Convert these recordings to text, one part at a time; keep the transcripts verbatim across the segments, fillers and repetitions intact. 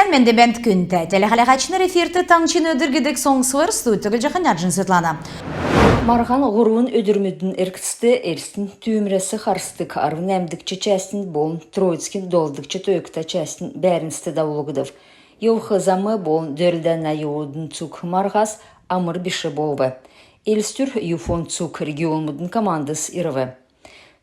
Мендвт, күндтә телехәләһәчнр! Эфирт «Таңһчин өдр» гидг соңсвр. Студьд Түглҗәхнә Җин Светлана. Марһан һурвн өдрмүдин эргцд Элстин түүмрәс харсдг арвн нәәмдгч частин болн Троицкин долдгч тойгта частин бәәрнст давулгдв. Йовх зам болн дөрлдәнә йовудын цуг марһас амр биш болв. Элстүр ЮФО-н цуг регионмудын командс ирв.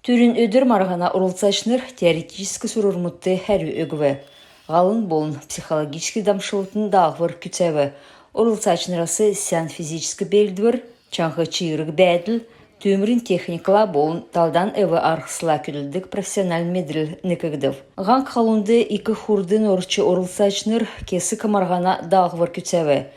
Түрүн өдр марһана орлцачнр теоретическ сурврмудт хәрү өгв, һалын болн психологическ дамшлтын даалһвр күцәв. Орлцачнрас сән физическ белдвр, чаңһ-чиирг бәәдл, түүмрин техникла болн талдан эв-арһсла көдлдг профессиональн медрл некгдв. Һаң халунд ик хурдн орч орлцачнр кесг марһана даалһвр күцәв.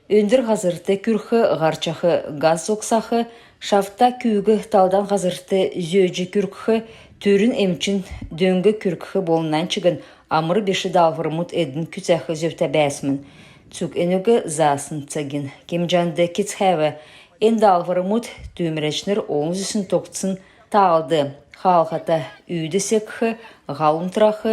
Өндр һазрт күрх, һарчах, газ зогсах, шавта күүг талдан һазрт зөөҗ күргх, түрүн эмчин дөң күргх болн нань чигн амр биш даалһврмуд эдн күцәх зөвтә бәәсмн. Цуг энүг заасн цагин кемҗәнд кецхәв. Эн даалһврмуд түүмрәчнр олн зүсн тогтсн таалд: хаалһата үүд секх, һал унтрах,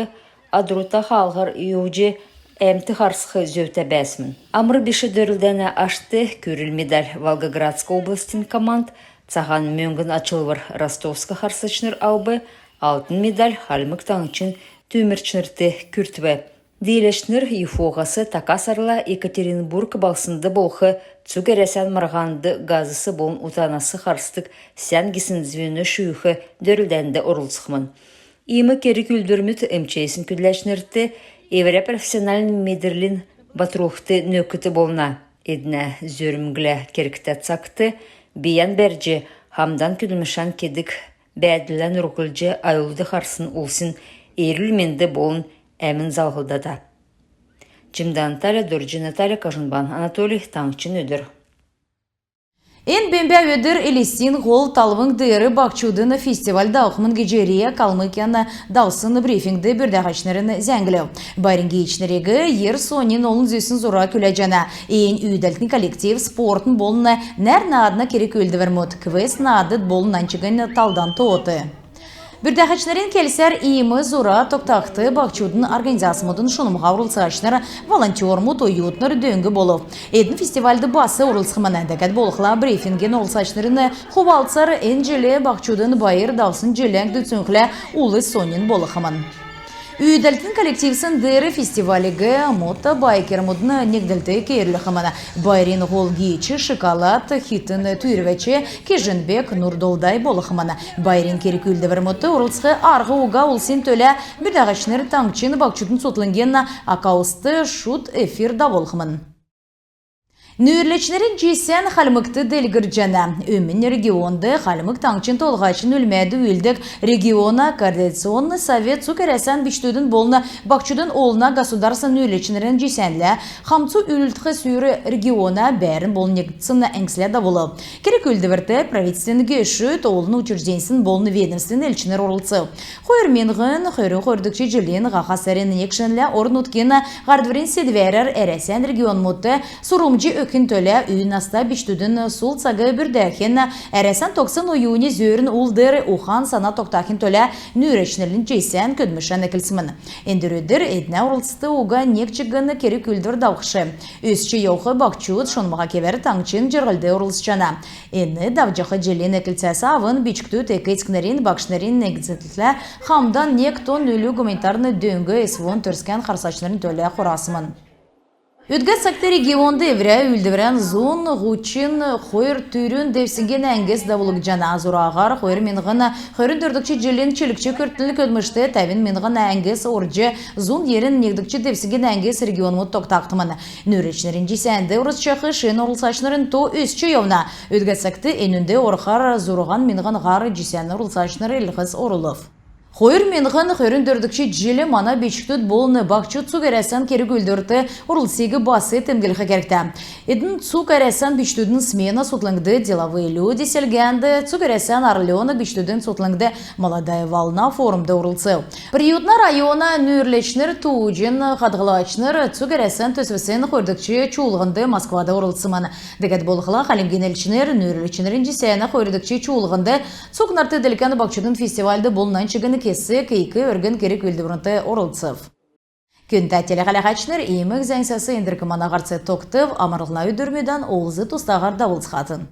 адрута хаалһар йовҗ әмт харсх зөвтә бәәсмн. Амр биш дөрлдәнә ашт күрл медаль Волгоградск областин команд, цаһан мөңгн ачлвр ростовск харсачнр авв, алтн медаль Хальмг Таңһчин түүмрчнрт күртв. Дииләчнр ЮФО-һас така сарла Екатеринбург балһснд болх цуг Әрәсән марһанд газас болн утанас харсдг сән гисн звено шүүх дөрлдәнд орлцхмн. Иим керг-үүлдврмүд МЧС-ин көдләчнрт эврә профессиональн медрлин батрулхд нөкд болна. Эднә зөрмглә кергтә цагт бийән бәрҗ, хамдан көдлмшән кедг бәәдллә нурһлҗ, аюлд харсн улсин эрүл-менд болн әмн залһлдата. Чимдән Наталья, Дорҗин Наталья, Кажнбан Анатолий, «Таңһчин өдр». Эн бембә өдр Элстин һол талвң деер баһчудын фестиваль давхмн гиҗ РИА Калмыкиян давсн брифингд бүрдәһәчнрнь зәңглв. Байрин гиичнриг йир соньн олн зүсн зура күләҗәнә. Эн үүдәлтин коллектив спортын болн нәр-наадна керг-үүлдврмүд, квест-наадд болн нань чигн талдан тоот. Бүрдәһәчнрин келсәр, иим зура тогтахд баһчудын организацмудын шунмһа орлцачнр, волонтермуд, оютнр дөң болв. Эдн фестивальд бас орлцхмн. Дәкәд болхла, брифингин орлцачнрин хувалцар эн җил баһчудын байр давсн җиллә дүңцүлхлә улс соньн болхмн. Үүдәлтин коллективсин деер фестивалиг мотобайкермудын негдлт кеерүлхмн. Байрин һол гиич шоколад, хитин түүрвәч Кеженбек Нурдолдай болхмн. Байрин керг-үүлдврмүдт орлцх арһ уга улсин төлә бүрдәһәчнр таңһчин баһчудын цутхлңгин аккаунтд шуд эфир давулхмн. Нүүрләчнрин җисән Хальмгт делгрҗәнә. Өмн регионд Хальмг Таңһчин Толһачин өлмәд үүлддг региона координационн совет цуг Әрәсән бичкдүдин болн баһчудын олна государственн нүүрләчнрин җисәнлә хамцу үүлдх сүүр региона бәәрн болн негдсн әңгслә давулв. Керг-үүлдврт правительствин гешүд, олн учрежденьсин болн ведомствин элчнр орлцв. Хойр миңһн хөрн хойрдгч җилин һаха сарин нег шинлә орн-нутгин һардврин седвәрәр Әрәсән регионмудт сурһмҗ өгхин төлә, үй наста бичкдүдин сул цаг бүрдәхин, Әрәсән тогтсн оюни зөөрин ул деер ухан-сана тогтахин төлә нүүрләчнрин җисән көдлмшән эклсмн. Эндр өдр эднә орлцт уга нег чигн керг-үүлдвр давхш. Өсч йовх баһчуд шунмһа кевәр таңһчин җирһлд орлцҗана. Эн давҗах җилин эклцәс авн бичкдүд эк-эцкнрин, багшнрин негдлтә хамдан нег тонн үлү гуманитарн дөң СВО-н Төрскән харсачнрин төлә хурасмн. Өдгә цагт регионд эврә үүлдврән зун һучн хойр түрүн девсңгин әңгс давулгдҗана. Зураһар хойр миңһн хөрн дөрвдгч җилин чилгч күртл көдлмшт тәвн миңһн әңгс орҗ, зун йирн негдгч девсңгин әңгс регионмуд тогтагдхмн. Нүүрләчнрин җисәнд орлцҗах шин орлцачнрин то өсч йовна. Өдгә цагт энүнд орхар зурһан миңһн һар җисәнә орлцачнр эрлһс орулв. Хойр миңһн хөрн дөрвдгч җил мана бичкдүд болн баһчуд цуг Әрәсән керг-үүлдврт орлцсиг бас темдглх кергтә. Эдн цуг Әрәсән бичкдүдин «Смена» цутхлңд, «Деловые люди» селгәнд, цуг Әрәсән «Орлёнок» бичкдүдин цутхлңд, «Молодая волна» форумд орлцв. Приютна района нүүрләчнр, тууҗин хадһлачнр цуг Әрәсән төсвсин хойрдгч чуулһнд Москвад орлцсмн. Дәкәд болхла, Хальмгин элчнр нүүрләчнрин җисәнә хойрдгч чуулһнд, цуг нарт-делкән баһчудын фестивальд болн нань чигн кесг ик өргн керг-үүлдврмүдт орлцв. Күндтә телехәләһәчнр, иим зәңгсәс эндрк мана һарц тогтв. Амрлһна өдрмүдән олз-тустаһар давулцхатн.